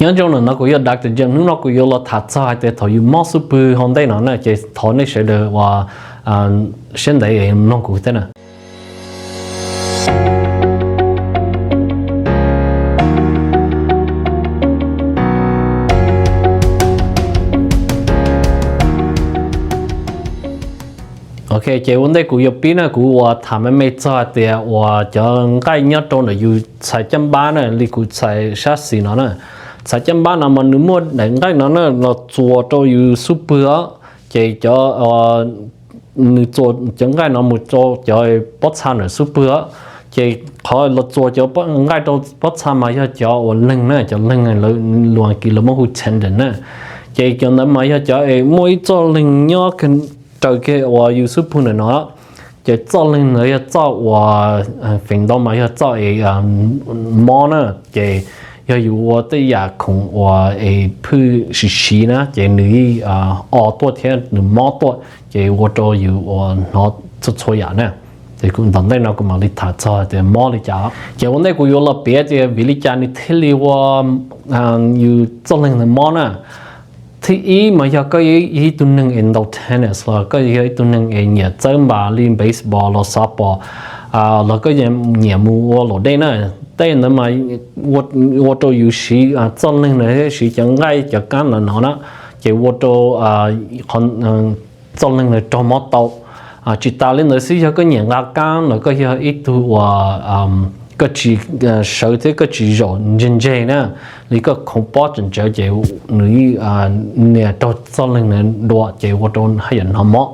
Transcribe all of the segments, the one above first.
Nyob zoo, ntawm no kuv yog Doctor James. Hnub no kuv yuav los tham txog hais tias thaum yus mob xub pwg hauv ntej no na, ces thov nej sawv daws uas siab ntev mloog kuv thiab na. Ok, ces ua ntej kuv yuav pib na, kuv uas tham me me txog hais tias uas cov nqaij nyob rau ntawm yus txhais caj npab na, li kuv txhais sab xis no na. Txhais caj npab no mas nws muaj daim nqaij no na los txuas rau yus xub pwg os, ces cov nws txuas cov nqaij no mus rau cov pob txha ntawm xub pwg os. Ces qhov los txuas cov nqaij rau pob txha mas yog cov uas leeg na, cov leeg luag kis lawv muab hu tendon na. Ces cov ntawd mas yog cov es muaj ib txoj leeg nyob raws kiag uas yus xub pwg ntawm no. Ces txoj leeg ntawd yog txoj uas feem ntau mas yog txoj es mob na. Ces yog yus ua tej yam khoom uas es phwj siv siv na, ces nws yeej o tuaj thiab nws mob tuaj, ces ua rau yus uas hnov txhua txhua yam na. Ces kuv tom ntej no kuv mam li tham txog tias mob li cas. Ces ua ntej kuv yuav los piav tias vim li cas nws thiaj li ua yus txoj leeg ntawd mob na. Thib ib mas yog koj yog ib tug neeg es ntaus tennis los koj yog ib tug neeg es nyiam txawb npas li baseball los softball los koj nyiam mus ua luam dej na, tej ntawd mas ua rau yus siv txoj leeg ntawd thiab siv cov nqaij cov kab ntawd no na, ces ua rau txoj leeg ntawd raug mob tau. Tsis tas li ntawd xwb, yog koj nyiam nqa kab los koj yog ib tug uas koj tsis sawv thiab koj tsis zaum ntseg ntseg na, li koj khoov pob tseem tsawv ces nws nias raug txoj leeg ntawd dua ces ua rau haj yam hnov mob.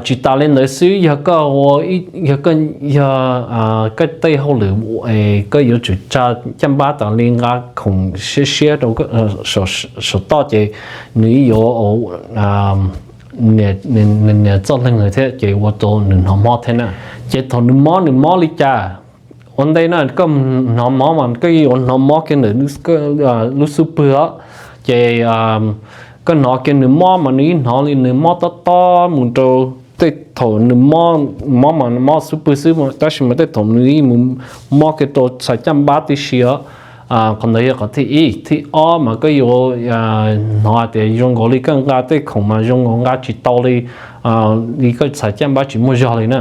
Tsis tas li ntawd xwb, yog koj ua, yog koj, yog koj tej hauj lwm es koj yuav tsum tsa caj npab tas li nqa khoom siab siab rau saum toj ces nws yuav nias txoj leeg ntawd thiab ces ua rau nws hnov mob thiab na. Ces thaum nws mob nws mob li cas? Ua ntej na koj hnov mob mas koj yuav hnov mob kiag ntawm lub xub pwg os. Ces koj hnov kiag nws mob mas nws yeej hnov li nws mob tob tob mus rau tej thaum nws mob, mob mas mob xub pwg xwb, tab sis mas tej thaum nws yeej mus mob kiag rau txhais caj npab tib si os. Qhov ntawd yog qhov thib ib. Thib ob mas koj yuav hnov hais tias zoo nkaus li koj nqa tej khoom mas zoo nkaus nqa tsis tau li, li koj txhais caj npab tsis muaj zog li na.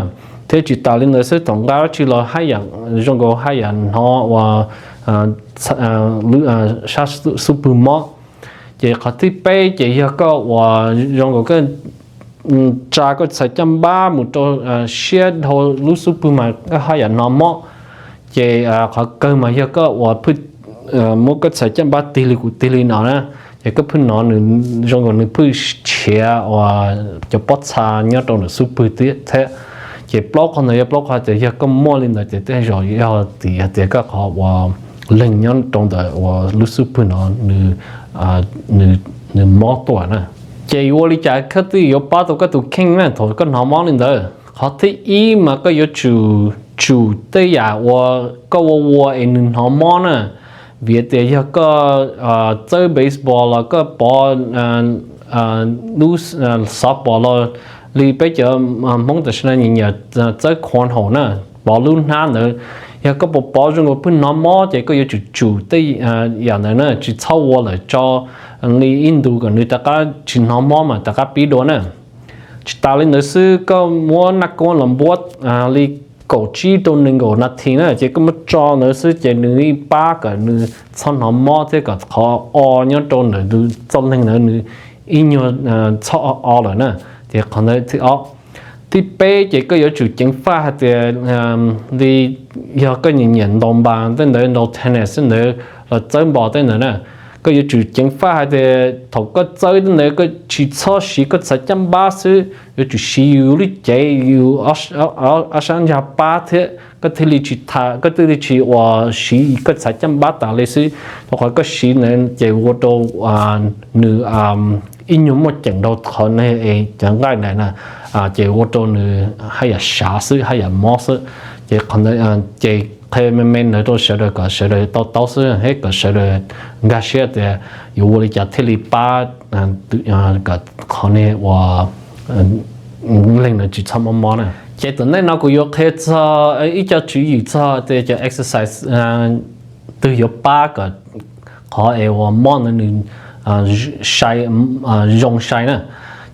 Thiab tsis tas li ntawd xwb, thaum nqa dab tsi los haj yam zoo nkaus haj yam hnov uas sab xub pwg mob. Ces qhov thib peb ces yog koj uas zoo nkaus koj tsa koj txhais caj npab mus rau siab dhau lub xub pwg mas koj haj yam hnov mob. Ces qhov kawg mas yog koj uas muab koj txhais caj npab tig li kuv tig li no na, ces koj phwj hnov nws zoo nkaus nws phwj tshiav uas cov pob txha nyob rau ntawm xub pwg thiab. Ces plaub qhov ntawd yog plaub qhov tias yog koj muaj li ntawd ces tej zaum yog tias koj qhov uas leeg nyob rau ntawm uas lub xub pwg no nws mob tuaj na. Ces yuav ua li cas koj thiaj yuav pab tau koj tus kheej na thaum koj hnov mob li ntawd? Qhov thib ib mas koj yuav tsum tsum tej yam uas koj ua ua es nws hnov mob na. Vim tias yog koj txawb baseball los koj pov lub softball los li peb cov Hmoob tam sim no nyiam txawb cornhole na, pov lub hnab ntawd, yog koj pov pov zoo nkaus phwj hnov mob ces koj yuav tsum tsum tej yam ntawd na, tsis txhob ua lawm, tso li ib ntus kom nws rov qab tsis hnov mob mas rov qab pib dua na. Tsis tas li ntawd xwb, koj muab naj koob los npuab li kaum tsib rau nees nkaum nas this na, ces koj muab tso ntawd xwb ces nws yeej pab kom nws txhob hnov mob thiab kom qhov o nyob rau ntawm tus txoj leeg ntawd nws ib nyuag txhob o lawm na. Ces qhov ntawd thib ob. Thib peb ces koj yuav tsum ceev faj hais tias li yog koj nyiam nyiam ntaus npas tej ntawd, ntaus tennis tej ntawd los txawb npas tej ntawd na, koj yuav tsum ceev faj hais tias thaum koj txawb tej ntawd koj tsis txhob siv koj txhais caj npab xwb, yuav tsum siv yus lub cev, yus ob sab ntsa pab thiab koj thiaj li tsis tham, koj thiaj li tsis uas siv koj txhais caj npab tas li xwb. Rau qhov koj siv ntawd ces ua rau nws ib nyuag muaj ceem rau qhov cov nqaij ntawd na, ces ua rau nws haj yam sav xwb, haj yam mob xwb. Ces qhov ntawd ces qhia me me ntawd rau sawv daws kom sawv daws to taub xwb, thiab kom sawv daws nkag siab tias yuav ua li cas thiaj li pab kom qhov niag uas leeg ntawd tsis txhob mob mob na. Ces tom ntej no kuv yuav qhia txog ib co tswv yim txog tias cov exercise twg yuav pab kom qhov es uas mob ntawd nws sai, zoo sai na.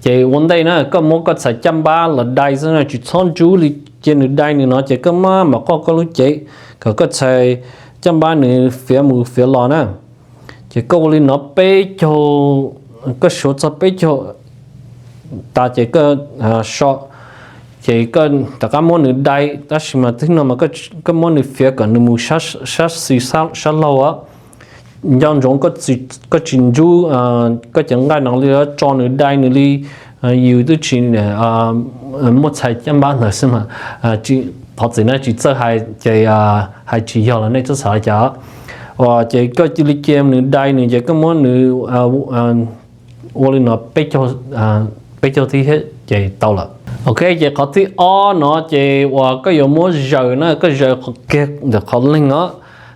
Ces ua ntej na koj muab koj txhais caj npab los dai xwb na, tsis txhob ntsub li, cia nws dai nws no ces koj mam mam qoj koj lub cev kom koj txhais caj npab nws fiav mus fiav los na. Ces koj ua li no peb caug, koj suav txog peb caug tas ces koj so, ces koj rov qab muab nws dai, tab sis mas twb no mas koj muab nws fiav kom nws mus sab xis sab laug. Nco ntsoov koj tsis ntsub koj cov nqaij no li, tso nws dai nws li, yus twb tsis muaj txhais caj npab ntawd xwb mas, qhov txim na tsis txawj hais ces hais tsis yog los nej txhob xav li cas. Ces koj cia li cia nws dai nws ces koj muab nws ua li no peb caug tib thiab ces tau lawm. Ok, ces qhov thib ob no ces uas koj yuav muab zaws na, koj zaws kiag ntawm qhov leeg os.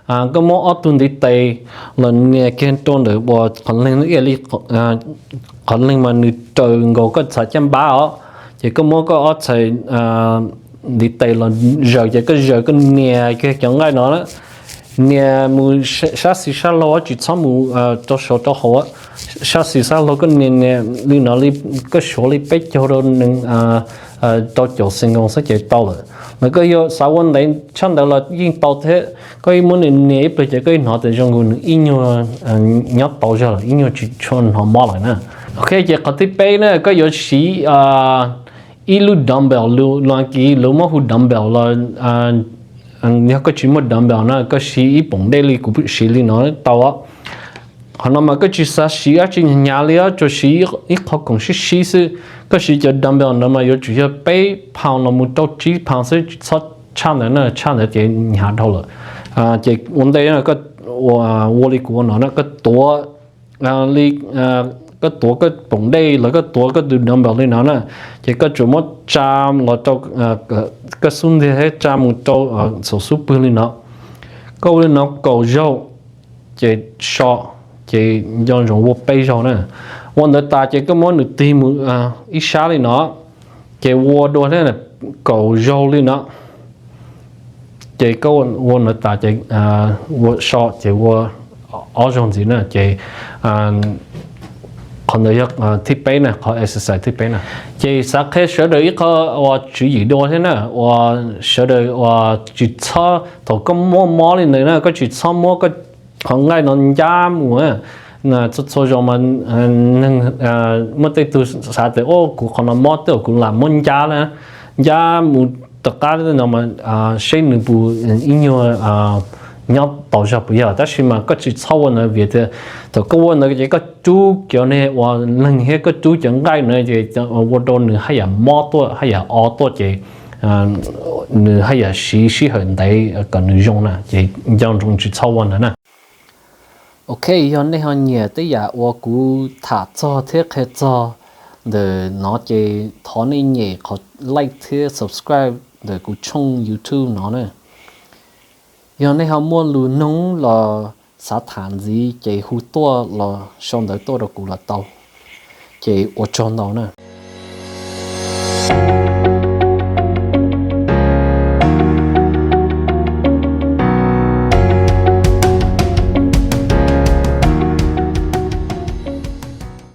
Koj muab ob tug ntiv tes los nias kiag rau ntawm uas qhov leeg ib yam li qhov leeg mas nws raws nkaus koj txhais caj npab os. Ces koj muab koj ob txhais ntiv tes los zaws ces koj zaws koj nias kiag cov nqaij no na, nias mus sab xis sab laug tsis txhob mus rau saud rau hauv, sab xis sab laug koj nias nias li no li, koj suav li peb caug rau nees rau caum xees nkoos xwb ces tau lawm. Mas koj yuav xav ua ntev tshaj ntawd los yeej tau thiab, koj muab nws nias ib pliag ces koj hnov tias zoo nkaus nws ib nyuag nyob tau zog lawm, ib nyuag tsis tshua hnov mob lawm na. Ok, ces qhov thib peb na koj yuav siv ib lub dumbbell, lus Askiv lus muab hu dumbbell los yog koj tsis muaj dumbbell na koj siv ib poom dej li kuv siv li no tau. Qhov no mas koj tsis xav siv dab tsi hnyav li, tsuas siv ib qho koom sib sib xwb. Koj siv cov dumbbell ntawd mas yuav tsum yog peb pound los mus rau tsib pound xwb, tsis txhob tshaj ntawd na, tshaj ntawd ces hnyav dhau lawm. Ces ua ntej ua li kuv ua no na, koj tuav li, koj tuav koj poom dej los koj tuav koj tus dumbbell li no na, ces koj tsuas muab tsa los rau koj xub ntiag thiab tsa mus rau txhua xub pwg li no. Koj ua li no kaum zaug, ces so, ces nco ntsoov ua peb zaug na. Ua ntawd tas ces koj muab nws tig mus ib sab li no, ces ua dua thiab kaum zaug li no. Ces koj ua ntawd tas ces ua so ces ua ob zaug ntxiv na ces qhov ntawd yog thib peb na, qhov exercise thib peb na. Ces xav qhia sawv daws ib qho uas tswv yim dua thiab na, uas sawv daws uas tsis txhob, thaum koj muaj mob li ntawd na koj tsis txhob muab koj qhov nqaij no ncab mus. Txhua txhua zaus mas neeg, muaj tej tug xav tias o kuv qhov no mob twb kuv lam muab ncab na, ncab mus rov qab no mas seb nws puas ib nyuag nyob tau zog puas yog, tab sis mas koj tsis txhob ua ntawd vim tias thaum koj ua ntawd ces koj rub cov niag uas leeg thiab koj rub cov nqaij no ces ua rau nws haj yam mob tuaj haj yam o tuaj ces nws haj yam siv sij hawm ntev kom nws zoo na, ces nco ntsoov tsis txhob ua ntawd na. Ok, yog nej ho nyiam tej yam uas kuv tham txog thiab qhia txog ntawm no ces thov nej nyem qhov like thiab subscribe ntawm kuv tshooj YouTube no na. Yog nej ho muaj lus noog los xav tham ntxiv ces hu tuaj los sau ntawv tuaj rau kuv los tau. Ces ua tsaug ntau na.